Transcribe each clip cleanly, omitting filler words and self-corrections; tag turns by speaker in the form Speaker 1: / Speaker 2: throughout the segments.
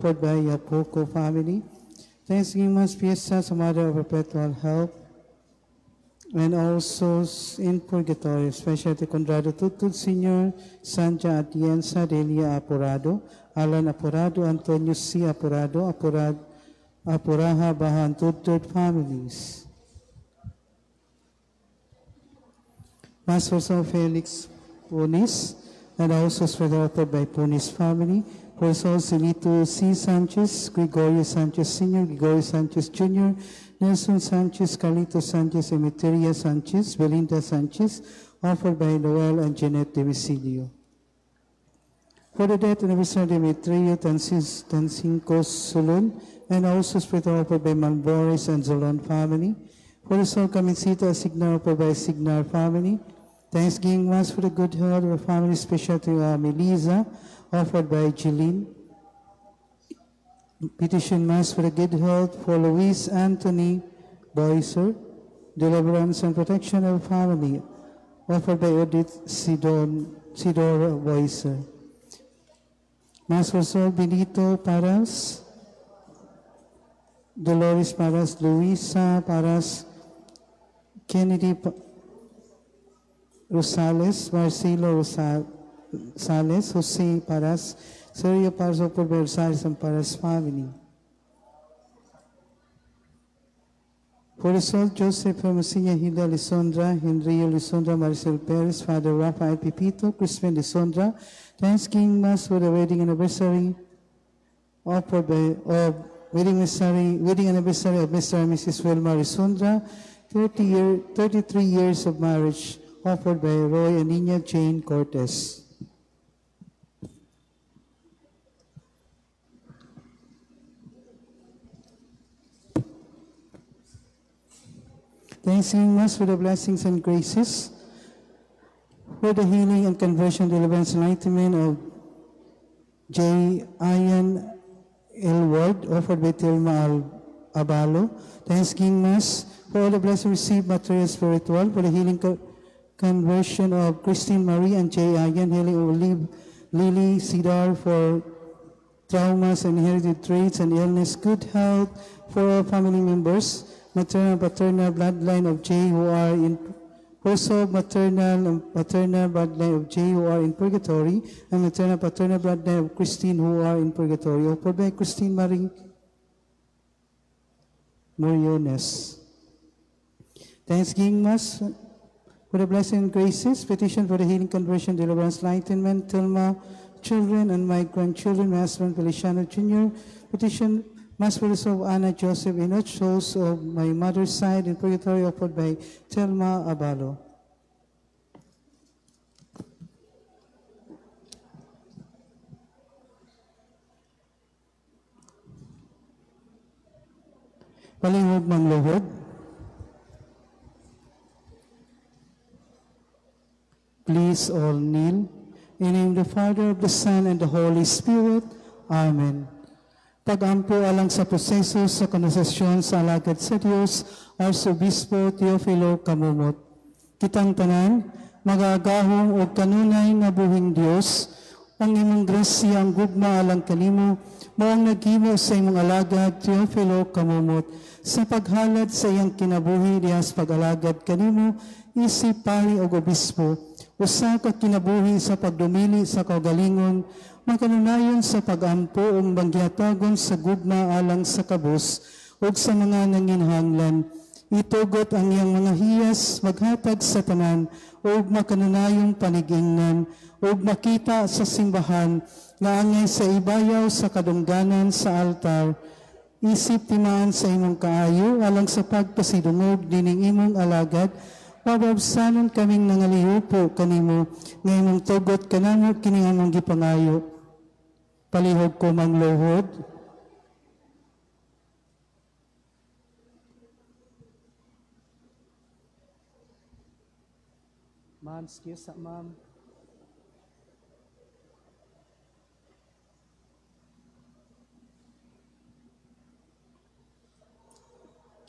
Speaker 1: Offered by Yapoko family. Thanksgiving Mass Fiesta sa Mother of Perpetual Help, and also in Purgatory, especially to Conrado Tutud Sr., Sanja Atienza, Delia Apurado, Alan Apurado, Antonio C. Apurado, Apuraha Bahan Tutud families. Mass for Saint Felix Punis, and also offered by Punis family. For Saul Silito C. Sanchez, Gregorio Sanchez Sr., Gregorio Sanchez Jr., Nelson Sanchez, Carlito Sanchez, Emeteria Sanchez, Belinda Sanchez, offered by Noel and Jeanette Demicilio. For the death and anniversary of Demetrio Tancinco Solon, and also spirit offered by Malboris and Zolon family. For the soul Camincita Signar, offered by Signar family. Thanksgiving Mass for the good health of the family, special to Melissa, offered by Jeline. Petition Mass for the good health for Luis Anthony Boyser, deliverance and protection of family, offered by Edith Sidora Boyser. Mass for Sol Benito Paras, Dolores Paras, Luisa Paras, Kennedy Rosales, Marcelo Rosales, Jose Paras, Sergio Paras, offered by Rosales and Paras family. For the soul, Joseph Hermosilla, Hilda Lisondra, Henry Lisondra, Maricel Perez, Father Rafael Pipito, Crispin Lisondra, Thanksgiving Mass for the wedding anniversary, offered by, of wedding anniversary, wedding anniversary of Mr. and Mrs. Wilma Lisondra, 33 years of marriage, offered by Roy and Nina Jane Cortez. Thanksgiving Mass for the blessings and graces, for the healing and conversion, deliverance, enlightenment of J. Ian Elward, offered by Tilma Abalo. Thanksgiving Mass for all the blessings received, material, spiritual, for the healing conversion of Christine Marie and J. Ian, healing of Lily Cedar, for traumas and inherited traits and illness, good health for all family members, maternal and paternal bloodline of J who are in also maternal and paternal bloodline of J who are in purgatory, and maternal and paternal bloodline of Christine who are in purgatory. Offered by Christine Marie Moriones. Thanksgiving Mass for the blessing and graces, petition for the healing, conversion, deliverance, enlightenment, Tilma, children, and my grandchildren, my husband Feliciano Jr., petition Mass for the soul of Anna Joseph Enoch, souls of my mother's side in purgatory, offered by Telma Abalo. Palihog mangluhod. Please all kneel. In the name of the Father, of the Son, and the Holy Spirit. Amen. Pag-ampo alang sa proseso sa konversasyon sa alagad sa Dios, Arsobispo Teofilo Camomot. Kitang tanan, magagahong og kanunay nga buhing Dios, ang imong grasya ang gugma alang kanimo, mao ang naghimo sa imong alagad Teofilo Camomot sa paghalad sa iyang kinabuhi diha sa pag-alagad kanimo isip pari og obispo, usa ka kinabuhi sa pagdumili sa kaugalingon, makanunayon sa pag-ampo ug manggihatagon sa gugma alang sa kabus ug sa mga nanginhanglan. Itugot ang iyang mga hiyas, maghatag sa tanan ug makanunayong panigingnan ug makita sa simbahan nga angay sa ibayaw sa kadungganan sa altar. Isip timaan sa imong kaayo alang sa pagpasidungog dining imong alagad, mababsanon kaming nangalihupo kanimo nga imong tugot kanamo kini among gipangayo. Palihog ko mangluhod. Ma'am, excuse sa ma'am.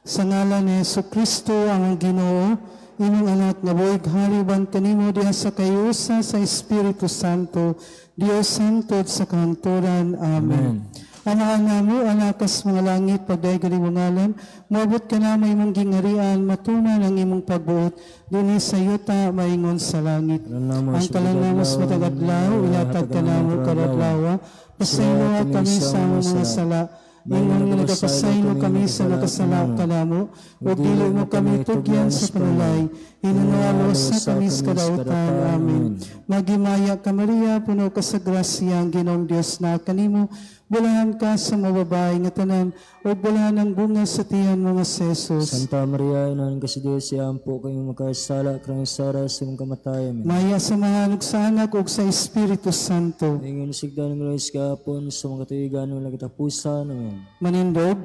Speaker 1: Sa ngalan ni Hesus Kristo ang Ginoo, imong anak nga buhig hariban kanimo diha sa kayusa sa Espiritu Santo, Dios santod sa kahangturan. Amen.
Speaker 2: Amen.
Speaker 1: Amahan namo, anakas mga langit, pagdayeg imong ngalan, moabot ka namo imong gingharian, matuman ang imong pagbuot, dinhi sa yuta maingon sa langit. Ang kalan namo sa matag adlaw, ihatag ka namo karong adlaw, pasayloa kami sa among mga sala, ingon nga nagapasaylo kami sa nakasala kanamo, ug dili mo kami tugyan sa panulay, hinunua sa kami sa kadautan. Amen. Maghimaya ka Maria, puno ka sa grasya, ang Ginoong Dios na kanimo, bulahan ka sa mababae nga tanan, ug bulahan ang bunga sa tiyan mo nga si Jesus.
Speaker 2: Santa Maria, Inahan ka sa Diyos, iampo kami makasala, karong sa oras sa among kamatayon. Amen.
Speaker 1: Maya sa Amahan ug sa Anak ug sa Espiritu Santo.
Speaker 2: Ingon sigdan ng Diyos kahapon sa mga katuigan wala katapusan. Amen.
Speaker 1: Manindog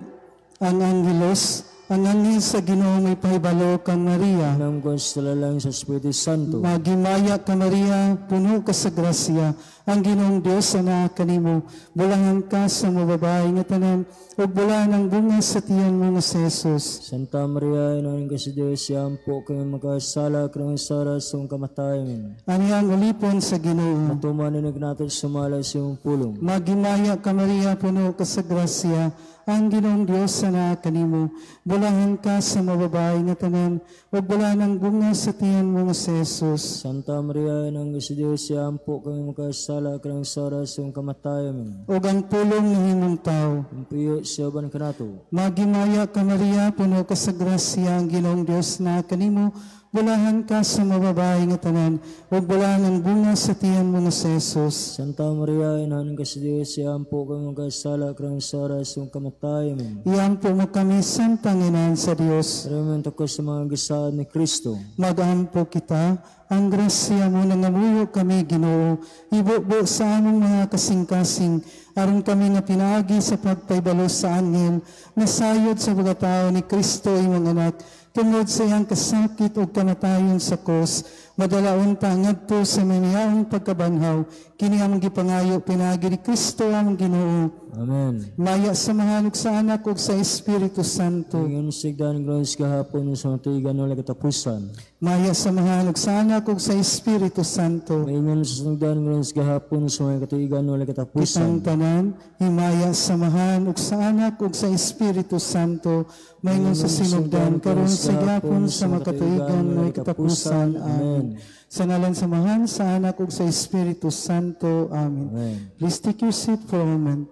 Speaker 1: ang anggelos, ang anghel sa Ginoo may pahibalo kang Maria.
Speaker 2: Nam ko sa lalang sa Espiritu Santo.
Speaker 1: Maghimaya ka Maria, puno ka sa grasya, ang Ginoong Dios ana kanimo, bulahan ka sa mababae nga tanan, ug bulahan ang bunga sa tiyan mo nga si Jesus.
Speaker 2: Santa Maria, Inahan ka sa Diyos, iampo kami makasala, karong sa oras sa among kamatayon. Amen.
Speaker 1: Ani ang ulipon sa Ginoo.
Speaker 2: Matuman ni natin sumala sa iyong pulong.
Speaker 1: Maghimaya ka Maria, puno ka sa grasya, ang Ginoong Dios ana kanimo, bulahan ka sa mababae nga tanan, ug bulahan ang bunga sa tiyan mo nga si Jesus.
Speaker 2: Santa Maria, Inahan ka sa Diyos, iampo kami makasala, karong sa oras sa among kamatayon. Amen.
Speaker 1: Ug ang pulong nahimong tao.
Speaker 2: Ang puyo siya uban kanato.
Speaker 1: Maghimaya ka Maria, puno ka sa grasya, ang Ginoong Dios na kanimo, bulahan ka sa mababae nga tanan, ug bulahan ang bunga sa tiyan mo nga si Jesus.
Speaker 2: Santa Maria, Inahan ka sa Diyos, iampo kami makasala, karong sa oras sa among kamatayon. Amen.
Speaker 1: Iampo mo kami, Santang Inahan sa Dios.
Speaker 2: Amen ko sa mga gisaan ni Kristo.
Speaker 1: Magampo kita, ang grasya mo nangamuyo kami, Ginoo, ibubo sa among mga kasing-kasing, aron kami nga pinaagi sa pagpahibalo sa anghel, nasayod sa pagkatao ni Kristo imong anak, tungod sa iyang kasakit ug kamatayon sa krus, madala unta ngadto sa mamiyaong pagkabanhaw, kini among gipangayo pinaagi ni Kristo among Ginoo.
Speaker 2: Amen.
Speaker 1: Maya sa Amahan ug sa Anak ug sa Espiritu Santo.
Speaker 2: Ingon sigdan ng gahapon sa matuigan wala katapusan.
Speaker 1: Maya sa Amahan ug sa Anak ug sa Espiritu Santo.
Speaker 2: Maingon sa sinugdan ng gahapon sa mga katuigan wala katapusan.
Speaker 1: Kitang tanan, himaya sa Amahan ug sa Anak ug sa Espiritu Santo. Maingon sa sinugdan karon sa gapon sa makatuigan may katapusan. Amen. Sa ngalan sa Amahan, sa Anak ug sa Espiritu Santo. Amen.
Speaker 2: Amen.
Speaker 1: Please take your seat for a moment.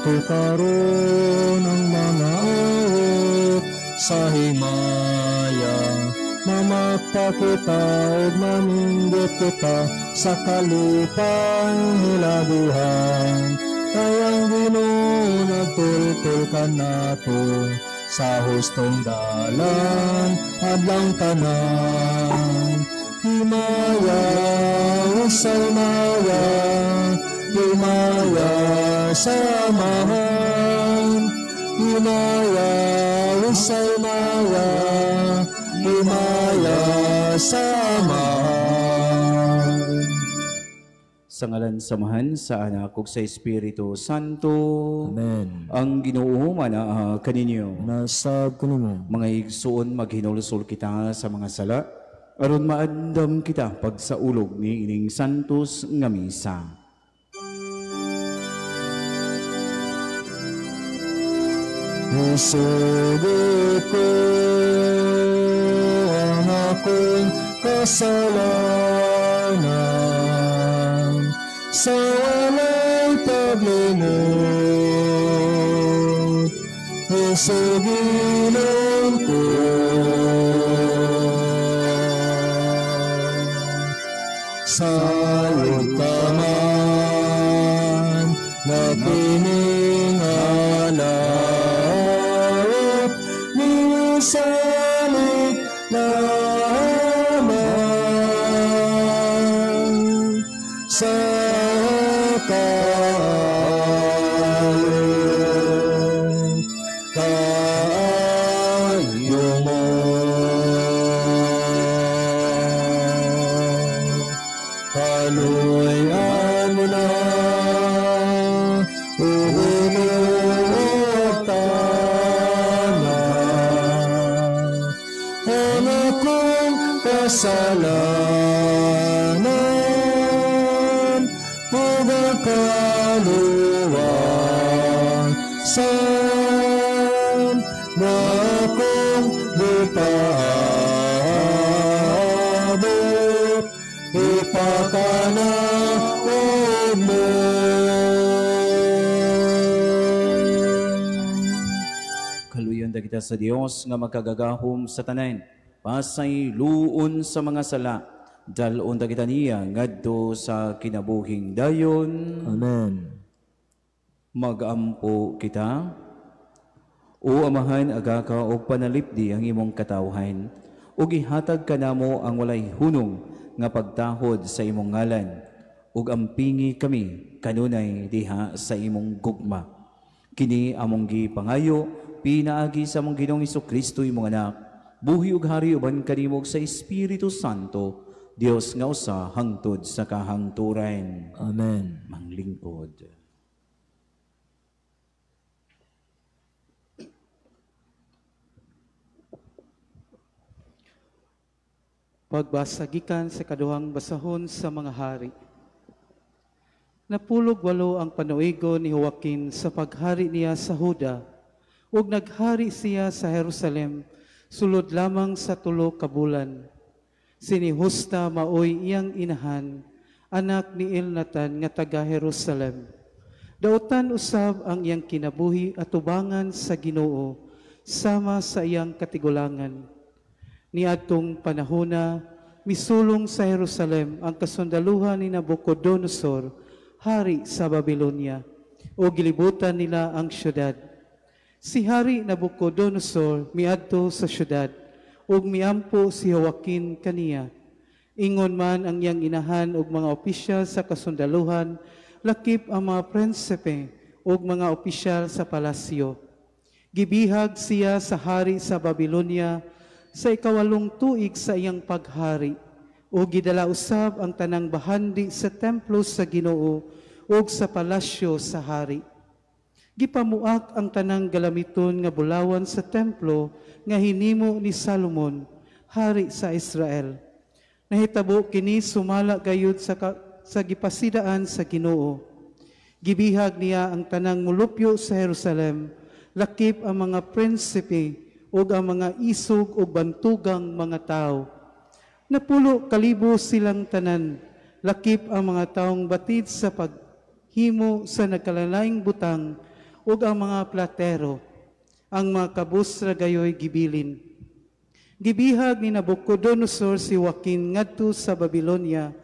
Speaker 2: Nato karon ang mga awit sa himaya. Mamakta kita ug maninggit kita sa kalipay hilabihan. Kay ang Ginoo nagtultol kanato sa hustong dalan hadlang tanan. Himaya sa himaya, himaya sa Amahan. Himaya sa himaya, himaya sa Amahan.
Speaker 3: Sa ngalan sa Amahan, sa Anak ug sa Espiritu Santo.
Speaker 2: Amen.
Speaker 3: Ang Ginoo manaa kaninyo.
Speaker 2: Nasab kanimo.
Speaker 3: Mga igsuon, maghinulsol kita sa mga sala aron maandam kita pagsaulog ni ining santos nga misa.
Speaker 2: Isugo ko ang akong kasalanan sa walay paglimot. Isuginon ko sayod ka man na piningalap nisalit lamang sa kaayo kaayo mo. Kaluyan mo na, o Ginoo tana, ang akong kasalanan ug ang kaluwasan na akong gipaabot, ipakanaog mo.
Speaker 3: Kaluyan da kita sa Dios nga makagagahom sa tanan, pasay luon sa mga sala, dal-on da kita niya ngadto sa kinabuhing dayon.
Speaker 2: Amen.
Speaker 3: Magampo kita. O Amahan, aga ka og panalipdi ang imong katawhan, ug ihatag kanamo ang walay hunong nga pagtahod sa imong ngalan, ug ampingi kami kanunay diha sa imong gugma. Kini among gipangayo pinaagi sa among Ginoong Hesukristo imong anak, buhi ug hari uban kanimo sa Espiritu Santo, Dios nga usa hangtod sa kahangturan.
Speaker 2: Amen.
Speaker 3: Manglingkod.
Speaker 1: Pagbasa gikan sa kaduhang basahon sa mga hari. Napulog walo ang panuigo ni Joaquin sa paghari niya sa Huda, ug naghari siya sa Jerusalem sulod lamang sa 3 ka bulan. Sinihusta maoy iyang inahan, anak ni Elnatan nga taga Jerusalem. Dautan usab ang iyang kinabuhi atubangan sa Ginoo sama sa iyang katigulangan. Niadtong panahona, misulong sa Jerusalem ang kasundaluhan ni Nabucodonosor, hari sa Babylonia, o gilibutan nila ang syudad. Si Hari Nabucodonosor miadto sa syudad, ug miampo si Joaquin kaniya. Ingon man ang iyang inahan ug mga opisyal sa kasundaluhan, lakip ang mga prinsipe ug mga opisyal sa palasyo. Gibihag siya sa hari sa Babylonia sa 8 tuig sa iyang paghari, ug gidala usab ang tanang bahandi sa templo sa Ginoo ug sa palasyo sa hari. Gipamuak ang tanang galamiton nga bulawan sa templo nga hinimo ni Salomon, hari sa Israel. Nahitabo kini sumala gayud sa gipasidaan sa Ginoo. Gibihag niya ang tanang mulupyo sa Jerusalem, lakip ang mga prinsipe ug ang mga isog ug bantugang mga tao. Napulo kalibo silang tanan, lakip ang mga taong batid sa paghimo sa nagkalalaing butang ug ang mga platero. Ang mga kabus ra gayoy gibilin. Gibihag ni Nabucodonosor si Joaquin ngadto sa Babylonia,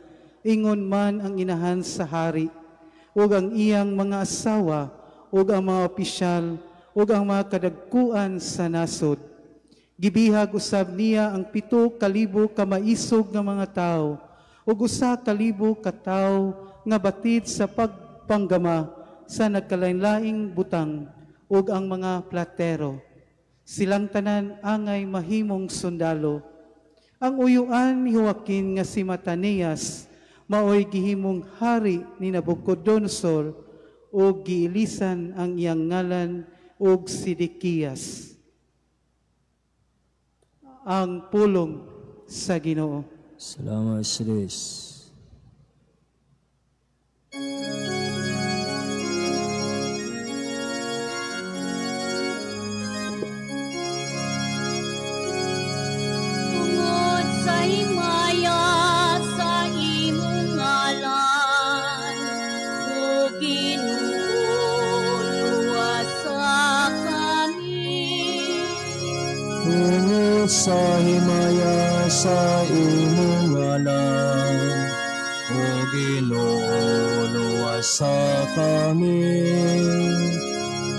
Speaker 1: ingon man ang inahan sa hari, ug ang iyang mga asawa, ug ang mga opisyal, ug ang mga kadagkuan sa nasod. Gibihag usab niya ang 7,000 ka maisog nga mga tawo, ug 1,000 ka tawo nga batid sa pagpanggama sa nagkalain-laing butang, ug ang mga platero. Silang tanan angay mahimong sundalo. Ang uyuan ni Joaquin nga si Matanias maoy gihimong hari ni Nabucodonosor ug giilisan ang iyang ngalan og Sidekias. Ang pulong sa Ginoo.
Speaker 2: Salamat sa Diyos.
Speaker 4: Tungod sa himaya sa imong ngalan, o Ginoo, luwasa kami.
Speaker 2: Tungod sa himaya sa imong ngalan, o Ginoo, luwasa kami.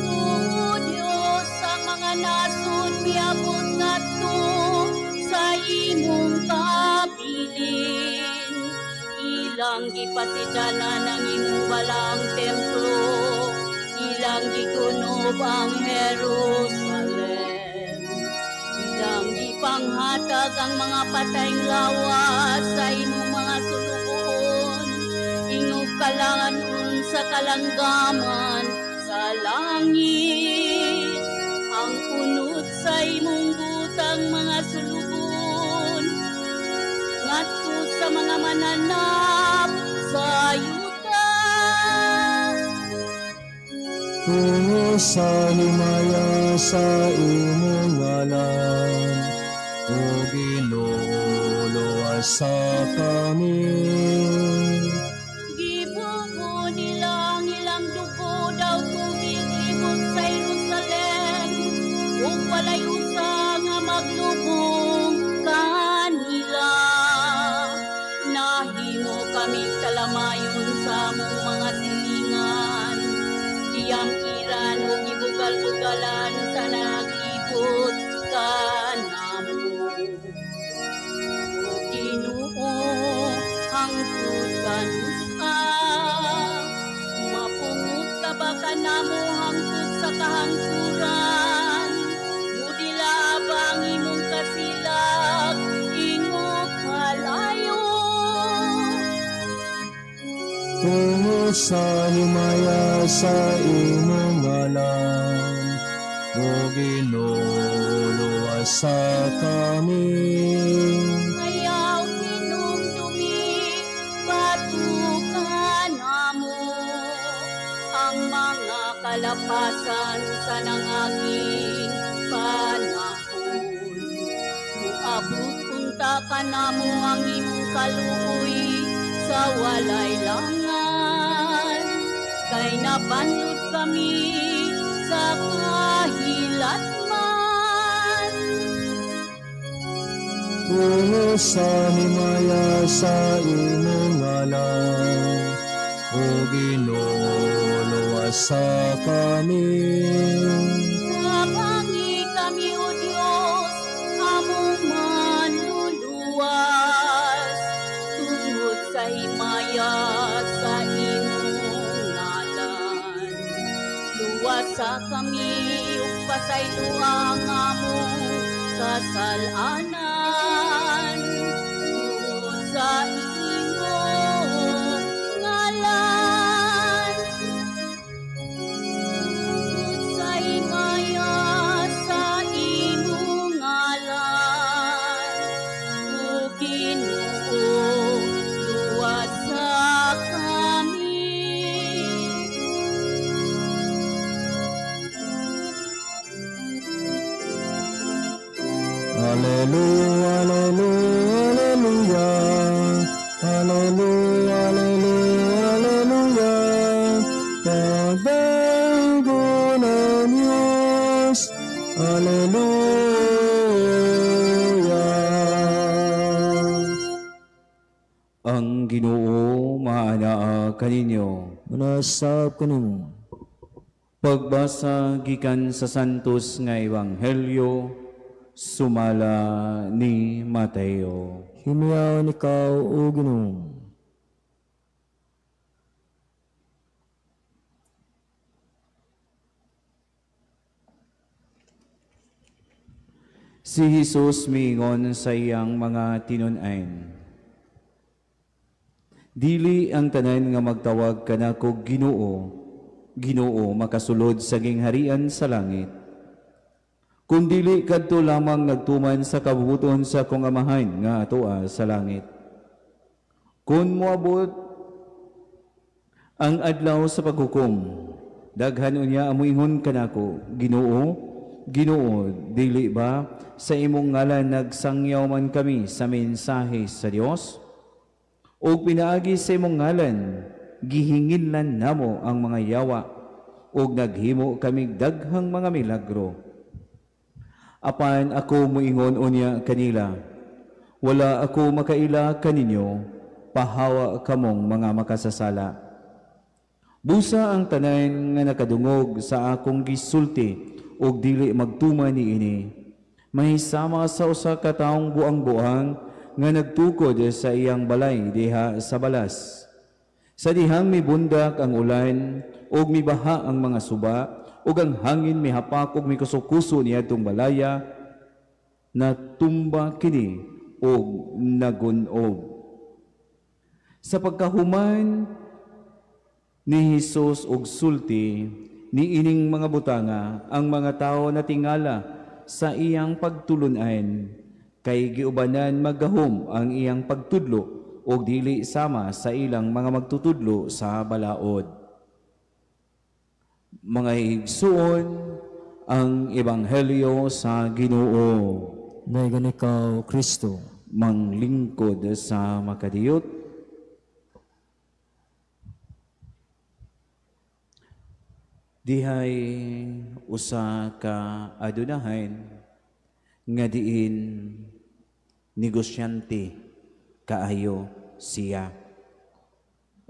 Speaker 4: O Diyos, ang mga nasod miabot ngadto sa imong kabilin. Ilang gipasidanan ang imong balang templo, ilang gikunob ang Jerusalem. Ilang gipanghatag ang mga patayng lawas sa imong mga sulugoon, ingog kalangan sa kalanggaman sa langit. Ang unod sa imong butang mga sulugoon, ngadto sa mga mananap sa yuta.
Speaker 2: Tungod sa himaya sa imong ngalan, o Ginoo, luwasa kami.
Speaker 4: Gibubo nila ang ilang dugo daw tubig libot sa Jerusalem, ug walay usa nga maglubong kanila. Nahimo kami talamayon sa among mga silingan, giyamkiran ug gibugal-bugalan sa naglibot kanamo. O Ginoo, hangtod kanusa, mapungot ka ba kanamo hangtod sa kahangturan? Mudila ba ang imong kasilak, ingog kalayo?
Speaker 2: Tungod sa himaya sa imong ngalan, o Ginoo, luwasa kami.
Speaker 4: Ayaw hinumdumi, patukan namo ang mga kalapasan sa nangaging panahon. Muabot unta kanamo ang imong kaluoy sa walay langan, kay nabanlod kami sa kahilatman.
Speaker 2: Tungod sa himaya sa imong ngalan, o Ginoo, luwasa kami.
Speaker 4: Tabangi kami, O Diyos, among manluluwas, tungod sa himaya sa imong ngalan. Luwasa kami ug pasayloa ang among kasalanan, tungod sa imong ngalan. Tungod sa himaya sa imong ngalan, O Ginoo, luwasa kami.
Speaker 2: Alleluia.
Speaker 3: Ang Ginoo maanaa kaninyo.
Speaker 2: Manasab kanimo.
Speaker 3: Pagbasa gikan sa Santos nga Ebanghelyo sumala ni Mateo.
Speaker 2: Himiyaon ikaw, o Ginoo.
Speaker 3: Si Jesus miingon sa iyang mga tinun-an, dili ang tanan nga magtawag kanako Ginoo, Ginoo makasulod sa gingharian sa langit. Kun dili kadto lamang nagtuman sa kabubuton sa akong Amahan nga atoa sa langit. Kun moabot ang adlaw sa paghukom, daghan unya ang moingon kanako, Ginoo, Ginoo, dili ba sa imong ngalan nagsangyaw man kami sa mensahe sa Dios? Og pinaagi sa imong ngalan, gihinginlan namo ang mga yawa, og naghimo kami daghang mga milagro. Apan ako moingon unya kanila, wala ako makaila kaninyo, pahawa kamong mga makasasala. Busa ang tanan nga nakadungog sa akong gisulti og dili magtuman niini, mahisama sa usa ka taong buang-buang nga nagtukod sa iyang balay diha sa balas. Sa dihang mibundak ang ulan ug mibaha ang mga suba ug ang hangin mihapak ug mikuso-kuso niadtong balaya, natumba kini ug nagun-ob. Sa pagkahuman ni Hesus og sulti niining mga butanga, ang mga tawo natingala sa iyang pagtulunan, kay giubanan maggahom ang iyang pagtudlo og dili sama sa ilang mga magtutudlo sa balaod. Mga igsuon, ang ebanghelyo sa Ginoo.
Speaker 2: Naigan ikaw, Kristo.
Speaker 3: Manglingkod sa makadiyot. Dihay usa ka adunahan nga diin negosyante kaayo siya.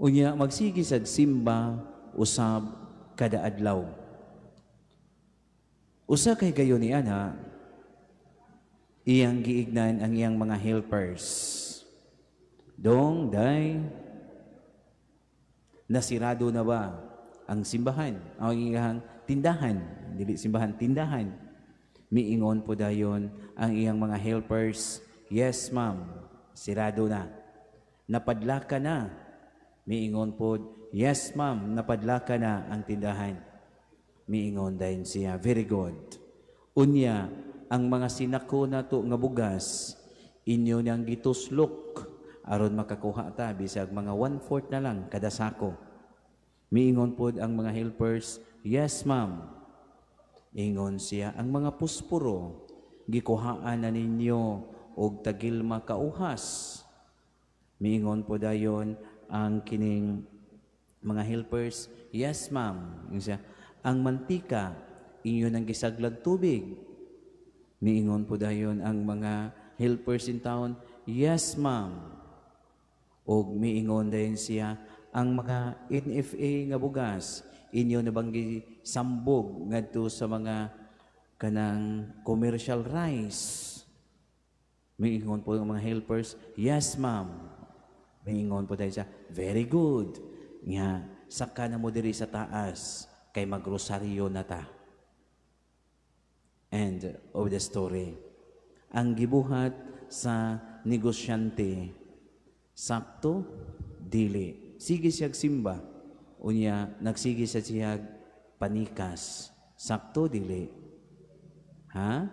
Speaker 3: Unya magsige sad simba usab kada adlaw. Usa kay gayon ni ana, iyang giignan ang iyang mga helpers. Dong, day, nasirado na ba ang simbahan, ang iyang tindahan, dili simbahan, tindahan. Miingon po dayon ang iyang mga helpers, yes ma'am, sirado na. Napadlaka na. Miingon po, yes ma'am, napadlaka na ang tindahan. Miingon dayon siya, very good. Unya, ang mga sinako nato nga bugas, inyo niyang gituslok aron makakuha ta bisag mga 1/4 na lang kada sako. Miingon pod ang mga helpers, yes ma'am. Ingon siya, ang mga puspuro gikuhaan na ninyo og tagilma kauhas. Miingon po dayon ang kining mga helpers, yes ma'am. Ingon siya, ang mantika inyo nang gisaglag tubig. Miingon po dayon ang mga helpers in town, yes ma'am. Og miingon dayon siya, ang mga NFA nga bugas inyo na bang gisambog ngadto sa mga kanang commercial rice. Miingon po ang mga helpers, yes ma'am. Miingon po tayo siya, very good. Nga, saka na mo diri sa taas, kay magrosaryo na ta. End of the story. Ang gibuhat sa negosyante, sakto, dili. Sige siyag simba, unya nagsige sa siyag panikas. Sakto, dili. Ha?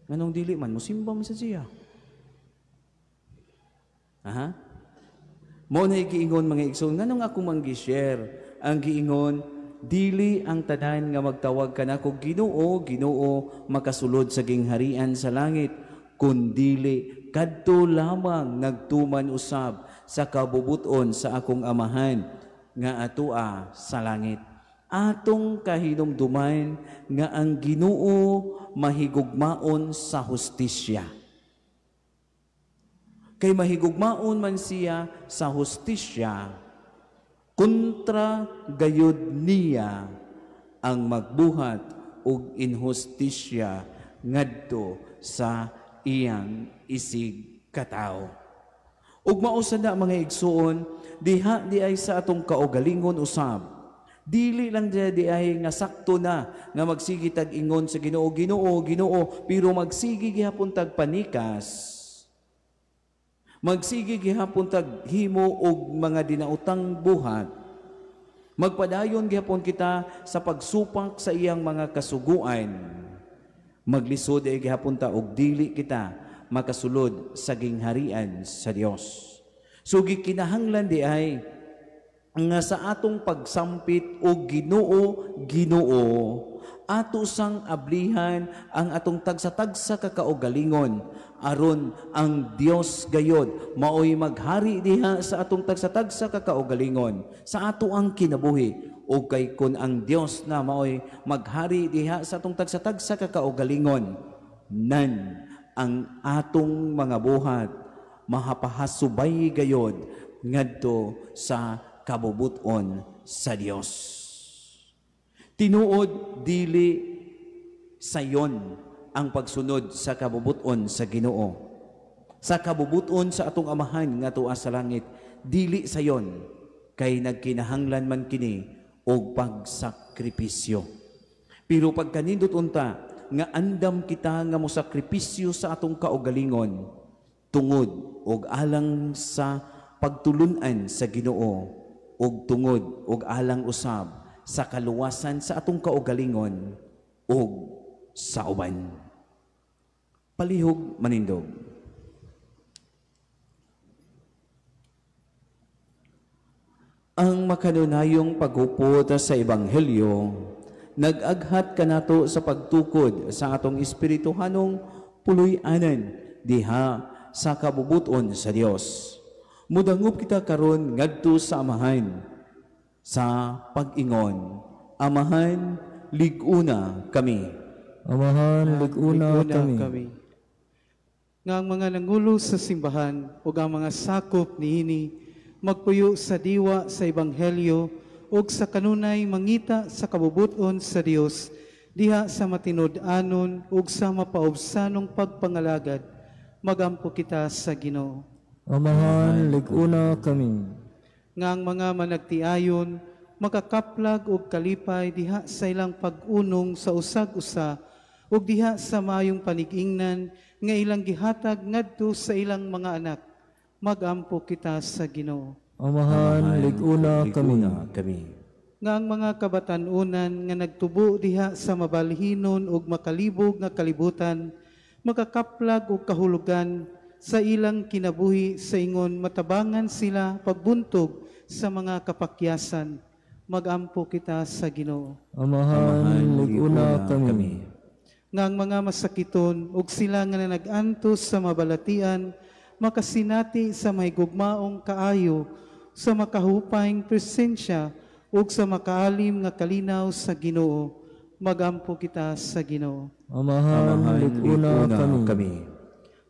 Speaker 3: Nganong dili man, musimba man sa siya. Aha? Mo na giingon mga igsoon, nganong ako mang gi-share ang giingon, dili ang tanan nga magtawag kanako Ginoo, Ginoo, makasulod sa gingharian sa langit, kundili kadto lamang nagtuman usab sa kabubuton sa akong Amahan nga atoa sa langit. Atong kahinumduman nga ang Ginoo mahigugmaon sa hustisya. Kay mahigugmaon man siya sa hustisya, kontra gayud niya ang magbuhat og inhustisya ngadto sa iyang isig katawo. Ug mao sad na, mga igsuon, diha di ay sa atong kaugalingon usab. Dili lang di ay nga sakto na nga magsigi tag ingon sa Ginoo, Ginoo, Ginoo, pero magsigi gihapon tag panikas. Magsigi gihapon tag himo og mga dinautang buhat. Magpadayon gihapon kita sa pagsupak sa iyang mga kasuguan. Maglisod ay gihapon ta og dili kita makasulod sa gingharian sa Dios. So gikinahanglan di ay nga sa atong pagsampit og Ginoo, Ginoo, ato sang ablihan ang atong tagsa-tagsa ka kaugalingon aron ang Dios gayod maoy maghari diha sa atong tagsa-tagsa ka kaugalingon sa ato ang kinabuhi. O kay kun ang Dios na maoy maghari diha sa atong tagsa-tagsa ka kaugalingon, nan ang atong mga buhat mahapahasubay gayod ngadto sa kabubuton sa Dios. Tinuod dili sayon ang pagsunod sa kabubuton sa Ginoo. Sa kabubuton sa atong Amahan nga tuwa sa langit, dili sayon kay nagkinahanglan man kini og pagsakripisyo. Pero pagkanindot unta nga andam kita nga mosakripisyo sa atong kaugalingon tungod og alang sa pagtulun-an sa Ginoo og tungod og alang usab sa kaluwasan sa atong kaugalingon og sa uban. Palihog manindog. Ang makanunayong paghupot sa Ebanghelyo nag-aghat kanato sa pagtukod sa atong espirituhanong puloy-anan diha sa kabubuton sa Dios. Mudangup kita karon ngadto sa Amahan sa pag-ingon, Amahan, lig-una kami.
Speaker 2: Amahan, lig-una kami.
Speaker 1: Nga ang mga nangulo sa simbahan ug ang mga sakop niini magpuyo sa diwa sa Ebanghelyo ug sa kanunay mangita sa kabubuton sa Dios diha sa matinud-anon ug sa mapaubsanong pagpangalagad. Magampo kita sa Ginoo.
Speaker 2: Amahan, lig-una kami.
Speaker 1: Nga ang mga managtiayon makakaplag og kalipay diha sa ilang pag-unong sa usag-usa ug diha sa maayong panig-ingnan nga ilang gihatag ngadto sa ilang mga anak. Magampo kita sa Ginoo.
Speaker 2: Amahan, lig-una kami.
Speaker 1: Nga ang mga kabatan-unan nga nagtubo diha sa mabalhinon ug makalibog nga kalibutan makakaplag og kahulugan sa ilang kinabuhi sa ingon matabangan sila pagbuntog sa mga kapakyasan. Magampo kita sa Ginoo.
Speaker 2: Amahan, lig-una kami.
Speaker 1: Nga ang mga masakiton ug sila nga nag-antos sa mabalatian makasinati sa mahigugmaong kaayo sa makahupayng presensya ug sa makaalim nga kalinaw sa Ginoo. Magampo kita sa Ginoo.
Speaker 2: Amahan, lig-una kami.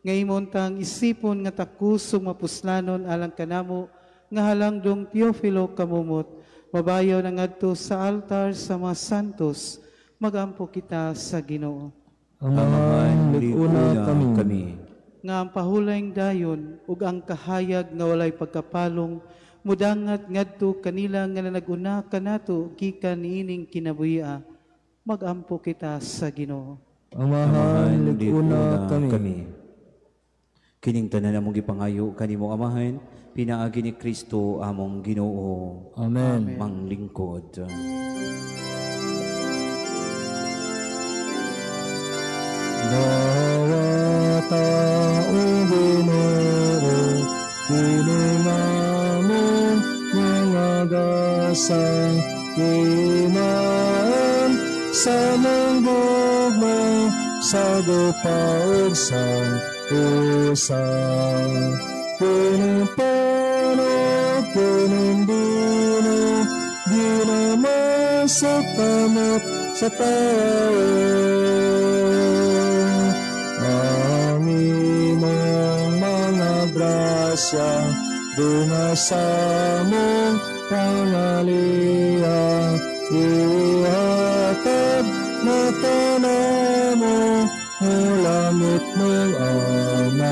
Speaker 1: Ngayon tang isipon nga takus ug mapuslanon alang kanamo nga halangdong Teofilo kamumot, mabayaw na ngadto sa altar sa mga santos. Magampo kita sa Ginoo.
Speaker 2: Amahan, lig-una kami.
Speaker 1: Nga ang pahulayng dayon ug ang kahayag nga walay pagkapalong mudangat ngadto kanila nga naguna kanato gikan niining kinabuhia. Magampo kita sa Ginoo.
Speaker 2: Amahan, lig-una kami.
Speaker 3: Kining tanan among gipangayo kanimo Amahan, pinaagi ni Kristo among Ginoo.
Speaker 2: Amen.
Speaker 3: Manglingkod.
Speaker 2: Dawata o Ginoo, kini among mga gasa, kinaan sa mong gugma, sa gupa ug sa kining pano, kining dino, ginama sa kamot sa tao. Ang imong mga grasya, bunga sa among pangaliya, ihatag na kanamo, langit mong Amahan.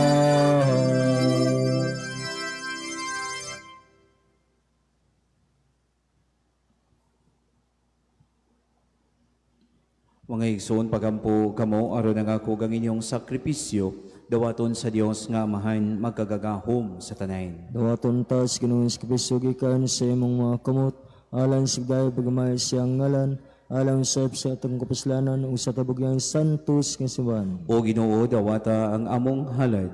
Speaker 3: Mga igsoon, pagampo kamo aron ang ako ang inyong sakripisyo dawaton sa Dios nga Amahan magkagagahom sa tanan.
Speaker 2: Dawaton ta sa Ginoong sakripisyo gikan sa imong mga kamot alang sa dayo pagmamahal siyang ngalan, alang sa sa atong kapuslanan ug sa tabugyang santos nga simbahan.
Speaker 3: O Ginoo, dawata ang among halad.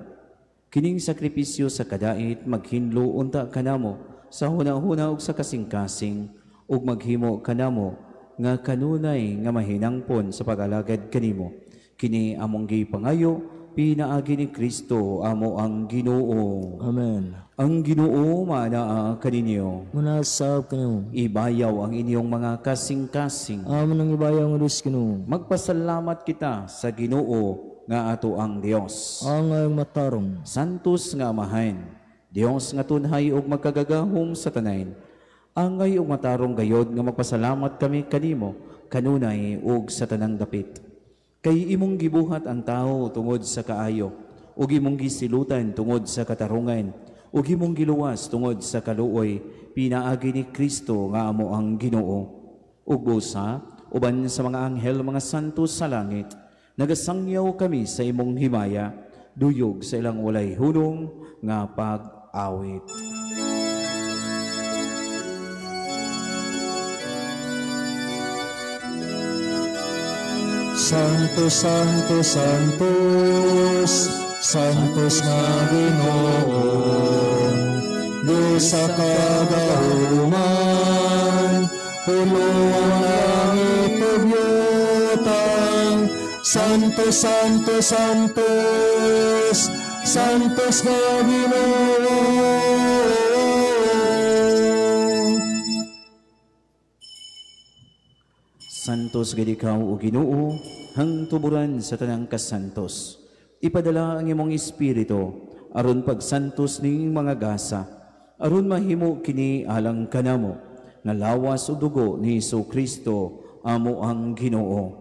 Speaker 3: Kining sakripisyo sa kadait maghinlo unta kanamo sa hunahuna ug sa kasing-kasing ug maghimo kanamo nga kanunay nga mahinangpon sa pag-alagad kanimo. Kini among gipangayo pinaagi ni Kristo amo ang Ginoo.
Speaker 2: Amen.
Speaker 3: Ang Ginoo maanaa kaninyo.
Speaker 2: Muna sa kanimo.
Speaker 3: Ibayaw ang inyong mga kasing-kasing.
Speaker 2: Amon ang ibayaw ang Dios Ginoo.
Speaker 3: Magpasalamat kita sa Ginoo nga ato ang Dios.
Speaker 2: Ang ayong matarong.
Speaker 3: Santos nga Amahan, Dios nga tunhay ug magkagagahom sa tanan. Angay ug matarong gayod nga magpasalamat kami kanimo kanunay ug sa tanang dapit. Kay imong gibuhat ang tawo tungod sa kaayo, ug imong gisilutan tungod sa katarungan, ug imong giluwas tungod sa kaluoy, pinaagi ni Kristo nga amo ang Ginoo. Ug busa uban sa mga anghel mga santo sa langit, nagasangyaw kami sa imong himaya, duyog sa ilang walay hunong nga pag-awit.
Speaker 2: Santo, Santo, Santos, Santos nga Ginoo, Diyos sa kagahuman, puno ang langit ug yutang. Santo, Santo, Santos, Santos nga Ginoo.
Speaker 3: Santos gid ikaw o Ginoo, hangtuburan sa tanang kasantos. Ipadala ang imong espiritu aron pagsantos ning mga gasa, aron mahimo kini alang kanamo nga lawas o dugo ni Jesu-Kristo amo ang Ginoo.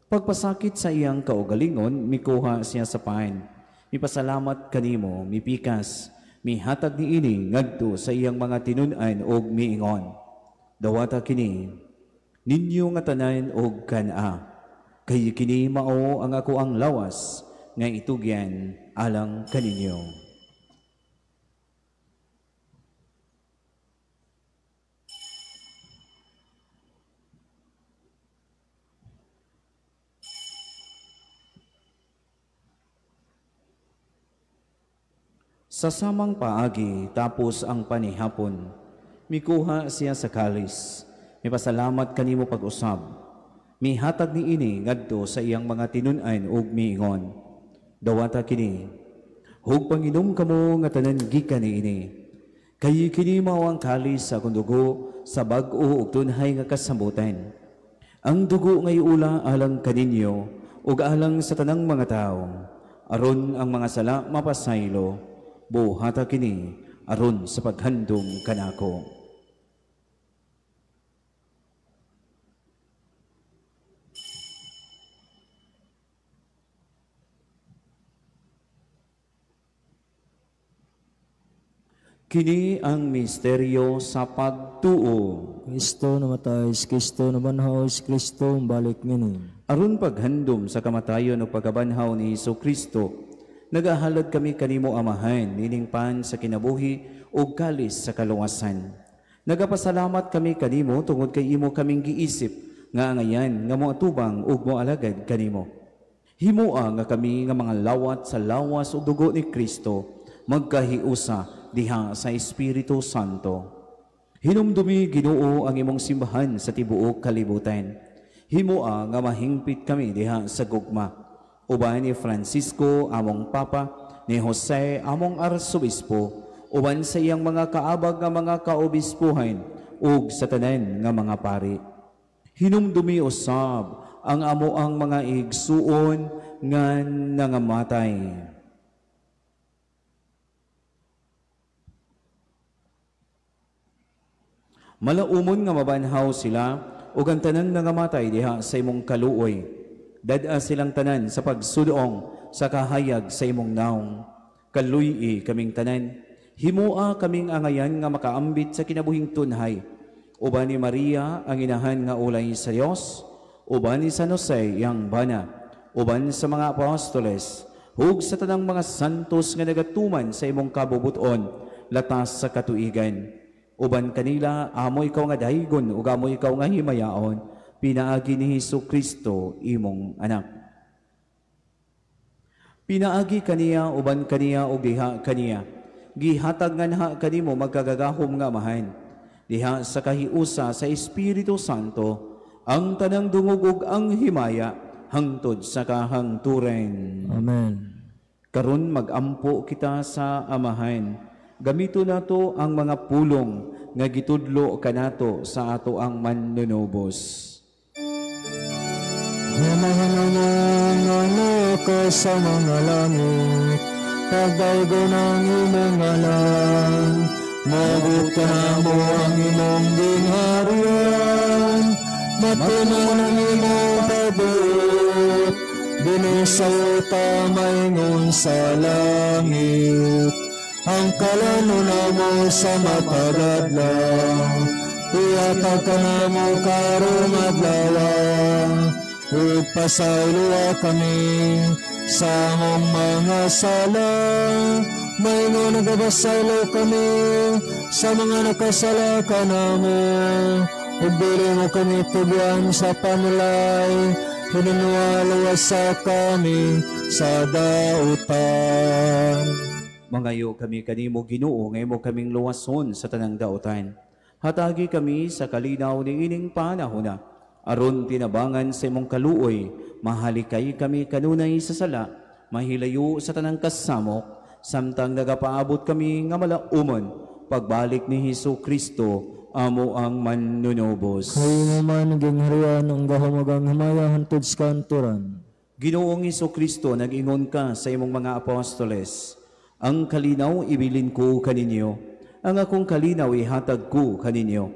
Speaker 3: Pagpasakit sa iyang kaugalingon, mikuha siya sa pan. Mipasalamat kanimo, mipikas, mihatag niini ngadto sa iyang mga tinun-an og miingon. Dawata kini ninyo nga tanan og kan-a, kay kini mao ang ako ang lawas nga itugyan alang kaninyo. Sa samang paagi tapos ang panihapon, mikuha siya sa kalis. Mipasalamat kanimo pag-usab. Mihatag niini ngadto sa iyang mga tinun-an ug miingon. Dawata kini, hug panginom kamo nga tanan gikan niini. Kay kini mao ang kalis sa akong dugo sa bag-o ug tunhay nga kasambutan. Ang dugo nga iula alang kaninyo ug alang sa tanang mga tawo, aron ang mga sala mapasaylo. Buhata kini aron sa paghandom kanako. Kini ang misteryo sa pagtuo.
Speaker 2: Kristo namatay, si Kristo nabanhaw, si Kristo balik ngini.
Speaker 3: Aron paghandom sa kamatayon o pagkabanhaw ni Jesu Kristo, nagahalad kami kanimo Amahan, nining pan sa kinabuhi ug kalis sa kaluwasan. Nagapasalamat kami kanimo tungod kay imo kaming giisip nga angayan nga moatubang ug moalagad kanimo. Himoa nga kami nga mga lawat sa lawas ug dugo ni Kristo magkahiusa diha sa Espiritu Santo. Hinumdumi Ginoo ang imong simbahan sa tibuok kalibutan. Himoa nga mahingpit kami diha sa gugma. Uban ni Francisco among Papa, ni Jose among Arsobispo, uban sa iyang mga kaabag nga mga kaobispuhan ug sa tanan nga mga pari. Hinumdumi usab ang amo ang mga igsuon nga nangamatay. Malaumon nga mabanhaw sila ug ang tanan nangamatay diha sa imong kaluoy. Dad-a silang tanan sa pagsudong sa kahayag sa imong naong. Kaluy-i kaming tanan, himua kaming angayan nga makaambit sa kinabuhing tunhay. Uban ni Maria ang inahan nga ulay sa Dios, uban ni San Jose iyang bana, uban sa mga apostoles, hug sa tanang mga santos nga nagatuman sa imong kabubuton, latas sa katuigan. Uban kanila, amo ikaw nga daygon ug amo ikaw nga himayaon, pinaagi ni Hesus Kristo imong anak. Pinaagi kaniya, uban kaniya ug diha kaniya, gihatag nganha kanimo magkagagahom nga Amahan, diha sa kahiusa sa Espiritu Santo, ang tanang dungog ug ang himaya hangtod sa kahangturan.
Speaker 2: Amen.
Speaker 3: Karon magampo kita sa Amahan. Gamito nato ang mga pulong nga gitudlo kanato sa ato ang manunubos.
Speaker 2: Hamahan nga sa mga langit, pagdaygon ang imong ngalan, maabot kanamo ang imong gingharian, matuman ang imong pagbuot, dinhi sa yuta maingon sa langit. Ang kalano namo sa matag adlaw, ihatag kanamo karong adlaw, ug pasayloa kami sa among mga sala, maingon nagabasaylo kami sa mga nakasala kanamo, ug dili mo kami tugyan sa pamulay, hinunuwaluwasa kami sa dautan.
Speaker 3: Mangayo kami kanimo Ginoo, nga imo kaming luwason sa tanang dautan. Hatagi kami sa kalinaw ni ining panahona, aron tinabangan sa imong kaluoy, mahalikay kami kanunay sa sala, mahilayo sa tanang kasamok, samtang nagapaabot kami nga malaumon, pagbalik ni Hesus Kristo, amo ang manunubos.
Speaker 2: Kay man gingharian ang gahom ug ang himaya hangtod sa kanturan.
Speaker 3: Ginoong Hesus Kristo, nag-ingon ka sa imong mga apostoles, ang kalinaw ibilin ko kaninyo, ang akong kalinaw ihatag ko kaninyo.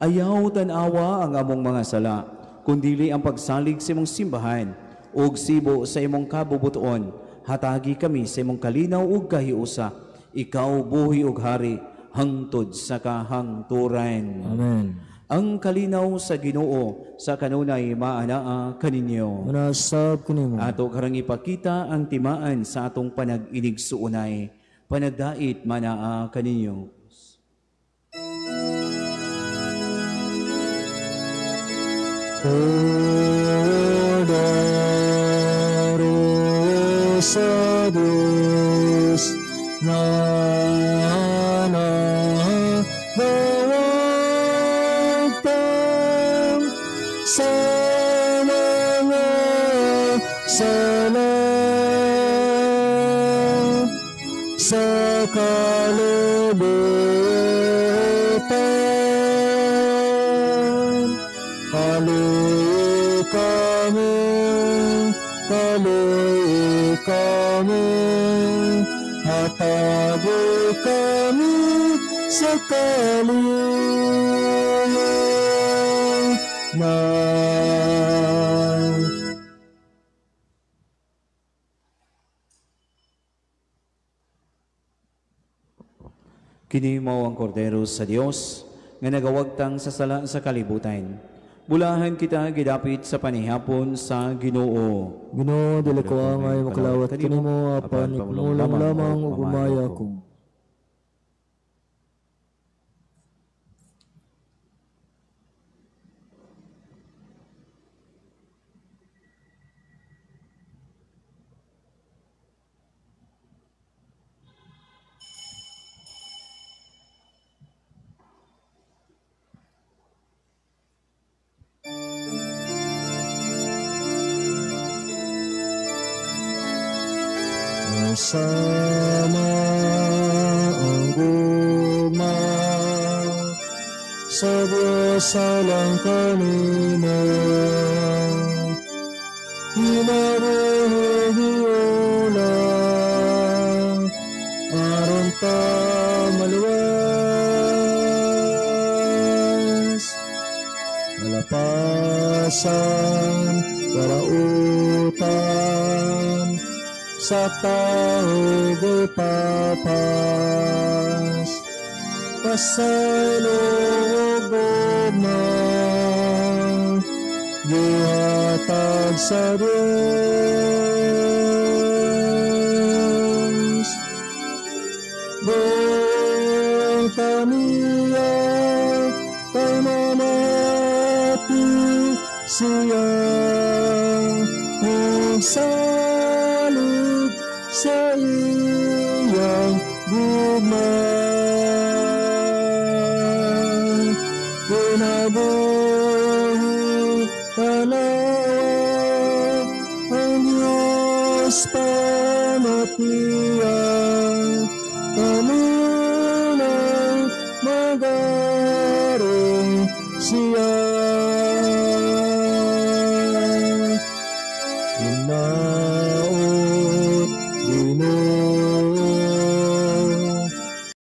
Speaker 3: Ayaw tan-awa ang among mga sala, kundili ang pagsalig sa imong simbahan, ug sibo sa imong kabubuton, hatagi kami sa imong kalinaw ug kahiusa, ikaw buhi ug hari, hangtod sa kahangturan.
Speaker 2: Amen.
Speaker 3: Ang kalinaw sa Ginoo sa kanunay maanaa kaninyo.
Speaker 2: Manasab kanimo.
Speaker 3: Ato karang ipakita ang timaan sa atong panag-inigsuonay. Panagdait manaa kaninyo.
Speaker 2: Kordero sa Diyos na nagawagtang sa mga sala sa kalibutan. Kaluoy kami, kaluoy kami, hatagi kami sa kalinaw.
Speaker 3: Kini mao ang kordero sa Dios nga nagawagtang sa sala sa kalibutan. Bulahan kita gidapit sa panihapon sa Ginoo.
Speaker 2: Ginoo, dili ko angay makalawat kanimo apan ipamulong lamang ug umaya ko. Sama ang gugma sa Diyos alang kanimo, hinaruhigiola aron ta maluwas. Kalapasan, karautan, sa tao gipapas, pasaylo ug gugma, gihatag sa Dios. Duol kaniya kay mamati siya ug sa